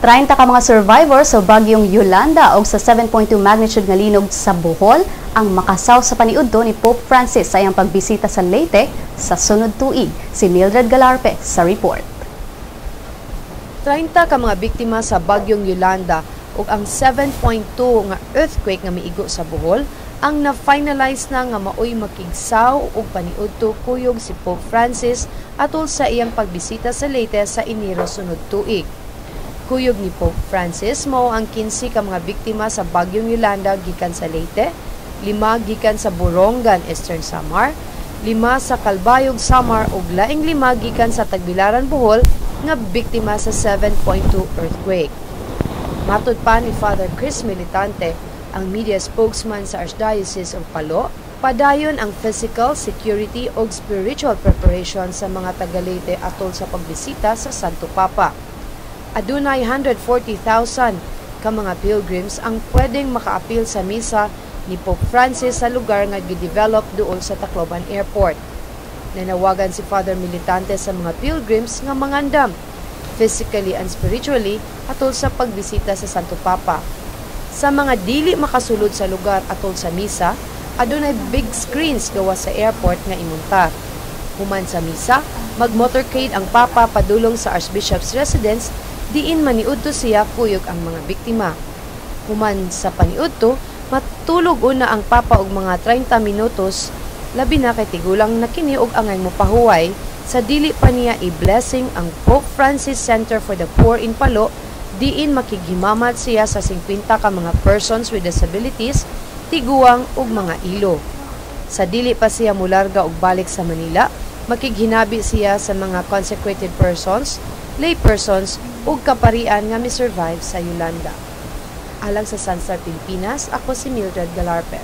30 ka mga survivor sa bagyong Yolanda o sa 7.2 magnitude nga linog sa Bohol ang makasaw sa paniudto ni Pope Francis sa iyang pagbisita sa Leyte sa sunod tuig. Si Mildred Galarpe sa report. 30 ka mga biktima sa bagyong Yolanda ug ang 7.2 nga earthquake nga miigo sa Bohol ang na-finalize na nga maoy makigsaw og paniudto kuyog si Pope Francis atol sa iyang pagbisita sa Leyte sa Enero sunod tuig. Kuyog ni Pope Francis, mao ang 15 ka mga biktima sa bagyong Yolanda gikan sa Leyte, 5 gikan sa Borongan, Eastern Samar, 5 sa Calbayog, Samar ug laing 5 gikan sa Tagbilaran, Bohol nga biktima sa 7.2 earthquake. Matud pa ni Father Chris Militante, ang media spokesman sa Archdiocese of Palo, padayon ang physical, security ug spiritual preparation sa mga taga-Leyte atol sa pagbisita sa Santo Papa. Adunay 140,000 ka mga pilgrims ang pwedeng makaapil sa misa ni Pope Francis sa lugar nga gidevelop duol sa Tacloban Airport. Nanawagan si Father Militante sa mga pilgrims nga mangandam physically and spiritually atol sa pagbisita sa Santo Papa. Sa mga dili makasulod sa lugar atol sa misa, adunay big screens gawas sa airport nga imuntar. Human sa misa, magmotorcade ang Papa padulong sa Archbishop's residence diin maniudto siya kuyog ang mga biktima. Human sa paniudto, matulog una ang Papa og mga 30 minutos, labi na kay tigulang na kini og angay mopahuway sa dili pa niya i-blessing ang Pope Francis Center for the Poor in Palo diin makighimamat siya sa 50 ka mga persons with disabilities, tiguang ug mga ilo. Sa dili pa siya mularga og balik sa Manila, makighinabi siya sa mga consecrated persons, lay persons ug kaparian nga mi-survive sa Yolanda. Alang sa Sunstar Pilipinas, ako si Mildred Galarpe.